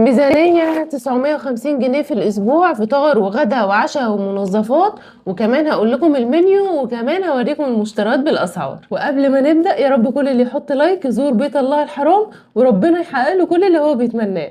ميزانية 950 جنيه في الأسبوع، فطار وغدا وعشاء ومنظفات، وكمان هقول لكم المنيو وكمان هوريكم المشتريات بالأسعار. وقبل ما نبدأ يا رب كل اللي يحط like يزور بيت الله الحرام وربنا يحقق له كل اللي هو بيتمناه.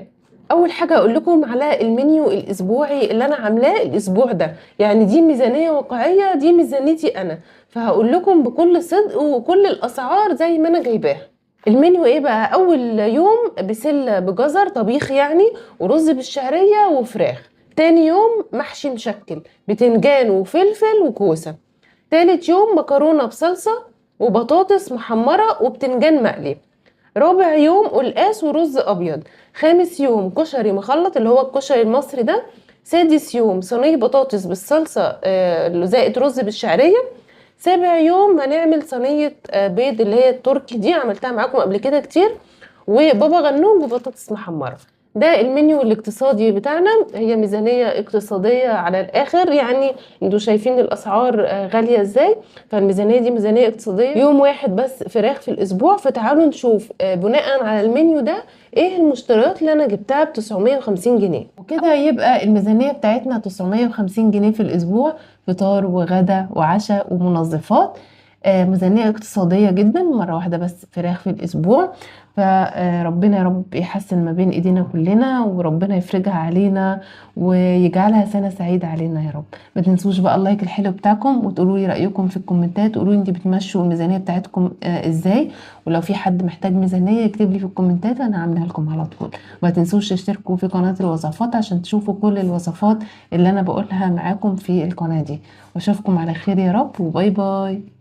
أول حاجة أقول لكم على المنيو الأسبوعي اللي أنا عاملاه الأسبوع ده، يعني دي ميزانية واقعية، دي ميزانيتي أنا، فهقول لكم بكل صدق وكل الأسعار زي ما أنا جايباها. المنيو ايه بقى؟ اول يوم بسلة بجزر طبيخ يعني، ورز بالشعريه وفراخ. تاني يوم محشي مشكل بتنجان وفلفل وكوسه. تالت يوم مكرونه بصلصه وبطاطس محمرة وبتنجان مقلي. رابع يوم قلقاس ورز ابيض. خامس يوم كشري مخلط اللي هو الكشري المصري ده. سادس يوم صينية بطاطس بالصلصه زائد رز بالشعريه. سابع يوم هنعمل صينية بيض اللي هي التركي دي، عملتها معاكم قبل كده كتير، وبابا غنوج وبطاطس محمرة. ده المنيو الاقتصادي بتاعنا، هي ميزانية اقتصادية على الآخر، يعني انتوا شايفين الأسعار غالية ازاي، فالميزانية دي ميزانية اقتصادية. يوم واحد بس فراخ في الأسبوع. فتعالوا نشوف بناء على المنيو ده ايه المشتريات اللي انا جبتها ب 950 جنيه. وكده يبقى الميزانية بتاعتنا 950 جنيه في الأسبوع، فطار وغدا وعشاء ومنظفات. ميزانية اقتصادية جدا، مرة واحدة بس فراخ في الأسبوع. فربنا يا رب يحسن ما بين ايدينا كلنا، وربنا يفرجها علينا ويجعلها سنة سعيدة علينا يا رب. ما تنسوش بقى ال like الحلو بتاعكم، وتقولوا لي رأيكم في الكومنتات، وقولوا لي انتوا بتمشوا الميزانية بتاعتكم ازاي، ولو في حد محتاج ميزانية يكتب لي في الكومنتات انا هعملها لكم على طول. ما تنسوش تشتركوا في قناة الوصفات عشان تشوفوا كل الوصفات اللي انا بقولها معاكم في القناة دي. واشوفكم على خير يا رب، و bye bye.